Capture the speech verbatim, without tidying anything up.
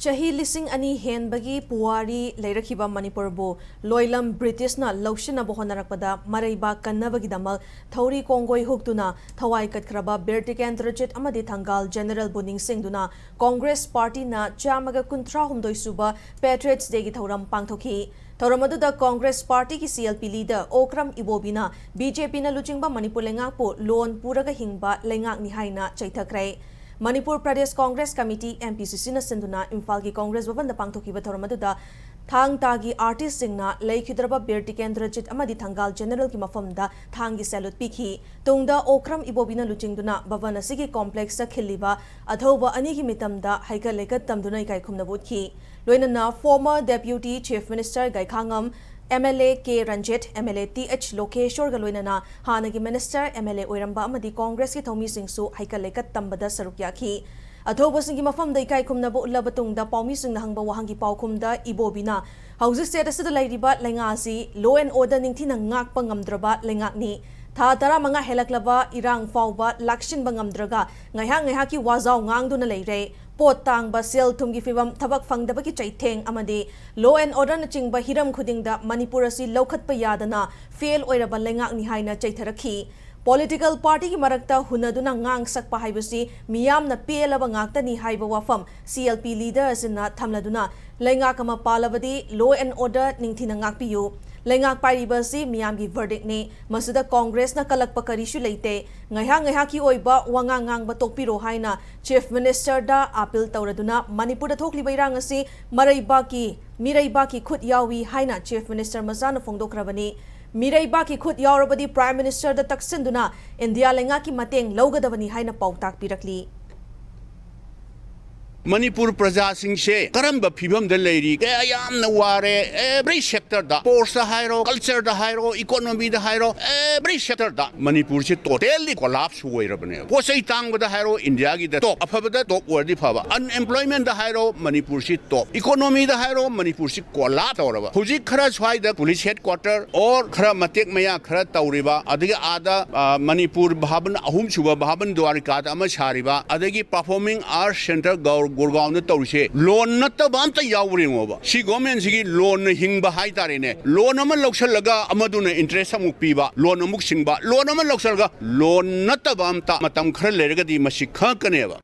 ꯆꯍꯤ ꯂꯤꯁꯤꯡ ꯑꯅꯤ ꯍꯦꯟꯕꯒꯤ ꯄꯨꯋꯥꯔꯤ ꯂꯩꯔꯛꯈꯤꯕ ꯃꯅꯤꯄꯨꯔꯕꯨ ꯂꯣꯏꯂꯝ ꯕ꯭ꯔꯤꯇꯤꯁꯅ ꯂꯧꯁꯤꯟꯅꯕ ꯍꯣꯠꯅꯔꯛꯄꯗ ꯃꯔꯩꯕꯥꯛ ꯀꯟꯅꯕꯒꯤꯗꯃꯛ ꯊꯧꯔꯤ ꯀꯣꯡꯒꯣꯏ ꯍꯨꯛꯇꯨꯅ ꯊꯋꯥꯏ ꯀꯠꯈ꯭ꯔꯕ ꯕꯤꯔ ꯇꯤꯀꯦꯟꯗ꯭ꯔꯖꯤꯠ ꯑꯃꯗꯤ ꯊꯪꯒꯥꯜ ꯖꯦꯅꯔꯦꯜꯕꯨ ꯅꯤꯡꯁꯤꯡꯗꯨꯅ ꯀꯣꯡꯒ꯭ꯔꯦꯁ ꯄꯥꯔꯇꯤꯅ ꯆꯥꯝꯃꯒ ꯀꯨꯟꯊ꯭ꯔꯥ ꯍꯨꯝꯗꯣꯏ ꯁꯨꯕ ꯄꯦꯇ꯭ꯔꯤꯌꯠꯁ ꯗꯦꯒꯤ ꯊꯧꯔꯝ ꯄꯥꯡꯊꯣꯛꯈꯤ꯫ ꯊꯧꯔꯝ ꯑꯗꯨꯗ ꯀꯣꯡꯒ꯭ꯔꯦꯁ ꯄꯥꯔꯇꯤꯒꯤ C L P leader Okram ꯏꯕꯣꯕꯤꯅ ꯕꯤ ꯖꯦ ꯄꯤꯅ ꯂꯨꯆꯤꯡꯕ ꯃꯅꯤꯄꯨꯔ ꯂꯩꯉꯥꯛꯄꯨ ꯂꯣꯟ ꯄꯨꯔꯒ ꯍꯤꯡꯕ ꯂꯩꯉꯥꯛꯅꯤ ꯍꯥꯏꯅ ꯆꯩꯊꯈ꯭ꯔꯦ꯫ Manipur Pradesh Congress committee, M P C ꯁꯤꯅ ꯁꯤꯟꯗꯨꯅ ꯏꯝꯐꯥꯜꯒꯤ ꯀꯣꯡꯒ꯭ꯔꯦꯁ ꯚꯕꯟꯗ ꯄꯥꯡꯊꯣꯛꯈꯤꯕ ꯊꯧꯔꯝ ꯑꯗꯨꯗ ꯊꯥꯡ ꯇꯥꯒꯤ ꯑꯥꯔꯇꯤꯁꯁꯤꯡꯅ ꯂꯩꯈꯤꯗ꯭ꯔꯕ ꯕꯤꯔ ꯇꯤꯀꯦꯟꯗ꯭ꯔꯖꯤꯠ ꯑꯃꯗꯤ ꯊꯪꯒꯥꯜ ꯖꯦꯅꯔꯦꯜꯒꯤ ꯃꯐꯝꯗ ꯊꯥꯡꯒꯤ ꯁꯦꯂꯨꯠ ꯄꯤꯈꯤ꯫ ꯇꯨꯡꯗ ꯑꯣꯀ꯭ꯔꯝ ꯏꯕꯣꯕꯤꯅ ꯂꯨꯆꯤꯡꯗꯨꯅ ꯚꯕꯟ ꯑꯁꯤꯒꯤ ꯀꯣꯝꯄ꯭ꯂꯦꯛꯁꯇ ꯈꯤꯜꯂꯤꯕ ꯑꯊꯧꯕ ꯑꯅꯤꯒꯤ ꯃꯤꯇꯝꯗ ꯍꯩꯀꯠ ꯂꯩꯀꯠ ꯇꯝꯗꯨꯅ ꯏꯀꯥꯏ ꯈꯨꯝꯅꯕ ꯎꯠꯈꯤ꯫ ꯂꯣꯏꯅꯅ former Deputy Chief Minister ꯒꯥꯏꯈꯥꯉꯝ, M L A K Ranjit, M L A T H ꯂꯣꯀꯦꯁꯣꯔꯒ ꯂꯣꯏꯅꯅ ꯍꯥꯟꯅꯒꯤ ꯃꯤꯅꯤꯁꯇꯔ, ꯑꯦꯝ ꯑꯦꯜ ꯑꯦ ꯑꯣꯏꯔꯝꯕ ꯑꯃꯗꯤ ꯀꯣꯡꯒ꯭ꯔꯦꯁꯀꯤ ꯊꯧꯃꯤꯁꯤꯡꯁꯨ ꯍꯩꯀꯠ ꯂꯩꯀꯠ ꯇꯝꯕꯗ ꯁꯔꯨꯛ ꯌꯥꯈꯤ꯫ ꯑꯊꯧꯕꯁꯤꯡꯒꯤ ꯃꯐꯝꯗ ꯏꯀꯥꯏ ꯈꯨꯝꯅꯕ ꯎꯠꯂꯕ ꯇꯨꯡꯗ ꯄꯥꯎꯃꯤꯁꯤꯡꯅ ꯍꯪꯕ ꯋꯥꯍꯪꯒꯤ ꯄꯥꯎꯈꯨꯝꯗ ꯏꯕꯣꯕꯤꯅ, ꯍꯧꯖꯤꯛ state ꯑꯁꯤꯗ ꯂꯩꯔꯤꯕ ꯂꯩꯉꯥꯛ ꯑꯁꯤ law and order ꯅꯤꯡꯊꯤꯅ ꯉꯥꯛꯄ ꯉꯝꯗ꯭ꯔꯕ ꯂꯩꯉꯥꯛꯅꯤ꯫ ꯊꯥ ꯇꯔꯥꯃꯉꯥ ꯍꯦꯜꯂꯛꯂꯕ ꯏꯔꯥꯡ ꯐꯥꯎꯕ ꯂꯥꯛꯁꯤꯟꯕ ꯉꯝꯗ꯭ꯔꯒ ꯉꯥꯏꯍꯥꯛ ꯉꯥꯏꯍꯥꯛꯀꯤ ꯋꯥꯖꯥꯎ ꯉꯥꯡꯗꯨꯅ ꯂꯩꯔꯦ꯫ ꯄꯣꯠ ꯇꯥꯡꯕ, ꯁꯦꯜ ꯊꯨꯝꯒꯤ ꯐꯤꯕꯝ, ꯊꯕꯛ ꯐꯪꯗꯕꯒꯤ ꯆꯩꯊꯦꯡ ꯑꯃꯗꯤ law and order ꯅꯆꯤꯡꯕ ꯍꯤꯔꯝ ꯈꯨꯗꯤꯡꯗ ꯃꯅꯤꯄꯨꯔ ꯑꯁꯤ ꯂꯧꯈꯠꯄ ꯌꯥꯗꯅ fail ꯑꯣꯏꯔꯕ ꯂꯩꯉꯥꯛꯅꯤ ꯍꯥꯏꯅ ꯆꯩꯊꯔꯛꯈꯤ꯫ Political party ꯒꯤ ꯃꯔꯛꯇ ꯍꯨꯟꯅꯗꯨꯅ ꯉꯥꯡ ꯁꯛꯄ ꯍꯥꯏꯕꯁꯤ ꯃꯤꯌꯥꯝꯅ ꯄꯦꯜꯂꯕ ꯉꯥꯛꯇꯅꯤ ꯍꯥꯏꯕ ꯋꯥꯐꯝ C L P leader ꯑꯁꯤꯅ ꯊꯝꯂꯗꯨꯅ, ꯂꯩꯉꯥꯛ ꯑꯃ ꯄꯥꯜꯂꯕꯗꯤ law and order ꯅꯤꯡꯊꯤꯅ ꯉꯥꯛꯄꯤꯌꯨ꯫ ꯂꯩꯉꯥꯛ ꯄꯥꯏꯔꯤꯕ ꯑꯁꯤ ꯃꯤꯌꯥꯝꯒꯤ verdict ꯅꯤ꯫ ꯃꯁꯤꯗ ꯀꯣꯡꯒ꯭ꯔꯦꯁꯅ ꯀꯜꯂꯛꯄ ꯀꯔꯤꯁꯨ ꯂꯩꯇꯦ꯫ ꯉꯥꯏꯍꯥꯛ ꯉꯥꯏꯍꯥꯛꯀꯤ ꯑꯣꯏꯕ ꯋꯥꯉꯥꯡ ꯉꯥꯡꯕ ꯇꯣꯛꯄꯤꯔꯣ ꯍꯥꯏꯅ Chief Minister ꯗ appeal ꯇꯧꯔꯗꯨꯅ ꯃꯅꯤꯄꯨꯔꯗ ꯊꯣꯛꯂꯤꯕ ꯏꯔꯥꯡ ꯑꯁꯤ ꯃꯔꯩꯕꯥꯛꯀꯤ, ꯃꯤꯔꯩꯕꯥꯛꯀꯤ ꯈꯨꯠ ꯌꯥꯎꯏ ꯍꯥꯏꯅ Chief Minister ꯃꯁꯥꯅ ꯐꯣꯡꯗꯣꯛꯈ꯭ꯔꯕꯅꯤ꯫ ꯃꯤꯔꯩꯕꯥꯛꯀꯤ ꯈꯨꯠ ꯌꯥꯎꯔꯕꯗꯤ Prime Minister ꯗ ꯇꯛꯁꯤꯟꯗꯨꯅ ꯏꯟꯗꯤꯌꯥ ꯂꯩꯉꯥꯛꯀꯤ ꯃꯇꯦꯡ ꯂꯧꯒꯗꯕꯅꯤ ꯍꯥꯏꯅ ꯄꯥꯎꯇꯥꯛ ꯄꯤꯔꯛꯂꯤ꯫ ꯃꯅꯤꯄꯨꯔ ꯄ꯭ꯔꯖꯥꯁꯤꯡꯁꯦ ꯀꯔꯝꯕ ꯐꯤꯕꯝꯗ ꯂꯩꯔꯤ? ꯀꯌꯥ ꯌꯥꯝꯅ ꯋꯥꯔꯦ꯫ Every sector ꯗ, sports ꯇ ꯍꯥꯏꯔꯣ, culture ꯗ ꯍꯥꯏꯔꯣ, economy ꯗ ꯍꯥꯏꯔꯣ, every sector ꯗ ꯃꯅꯤꯄꯨꯔꯁꯤ totally collapse ꯑꯣꯏꯔꯕꯅꯦꯕ꯫ ꯄꯣꯠ ꯆꯩ ꯇꯥꯡꯕꯗ ꯍꯥꯏꯔꯣ, ꯏꯟꯗꯤꯌꯥꯒꯤꯗ top, ꯑꯐꯕꯗ top ꯑꯣꯏꯔꯗꯤ ꯐꯕ꯫ Unemployment ꯗ ꯍꯥꯏꯔꯣ, ꯃꯅꯤꯄꯨꯔꯁꯤ top꯫ Economy ꯗ ꯍꯥꯏꯔꯣ, ꯃꯅꯤꯄꯨꯔꯁꯤ collapse ꯇꯧꯔꯕ꯫ ꯍꯧꯖꯤꯛ ꯈꯔ ꯁ꯭ꯋꯥꯏꯗ police headquarter or ꯈꯔ ꯃꯇꯦꯛ ꯃꯌꯥ ꯈꯔ ꯇꯧꯔꯤꯕ, ꯑꯗꯒꯤ ꯑꯥꯗ, ꯑ, ꯃꯅꯤꯄꯨꯔ ꯚꯥꯕꯟ, ꯑꯍꯨꯝꯁꯨꯕ ꯚꯥꯕꯟ ꯗ꯭ꯋꯥꯔꯤꯀꯥꯗ ꯑꯃ ꯁꯥꯔꯤꯕ, ꯑꯗꯒꯤ Performing Arts Centre ꯒꯧꯔ ꯒꯨꯔꯒꯥꯎꯟꯗ ꯇꯧꯔꯤꯁꯦ ꯂꯣꯟ ꯅꯠꯇꯕ ꯑꯝꯇ ꯌꯥꯎꯕ꯭ꯔꯥ ꯌꯦꯡꯉꯣꯕ꯫ ꯁꯤ ꯒꯣꯔꯃꯦꯟꯁꯤꯒꯤ ꯂꯣꯟꯅ ꯍꯤꯡꯕ ꯍꯥꯏꯇꯥꯔꯦꯅꯦ꯫ ꯂꯣꯟ ꯑꯃ ꯂꯧꯁꯜꯂꯒ ꯑꯃꯗꯨꯅ ꯏꯟꯇꯔꯦꯁ ꯑꯃꯨꯛ ꯄꯤꯕ, ꯂꯣꯟ ꯑꯃꯨꯛ ꯁꯤꯡꯕ, ꯂꯣꯟ ꯑꯃ ꯂꯧꯁꯜꯂꯒ ꯂꯣꯟ ꯅꯠꯇꯕ ꯑꯝꯇ ꯃꯇꯝ ꯈꯔ ꯂꯩꯔꯒꯗꯤ ꯃꯁꯤ ꯈꯪꯉꯛꯀꯅꯦꯕ꯫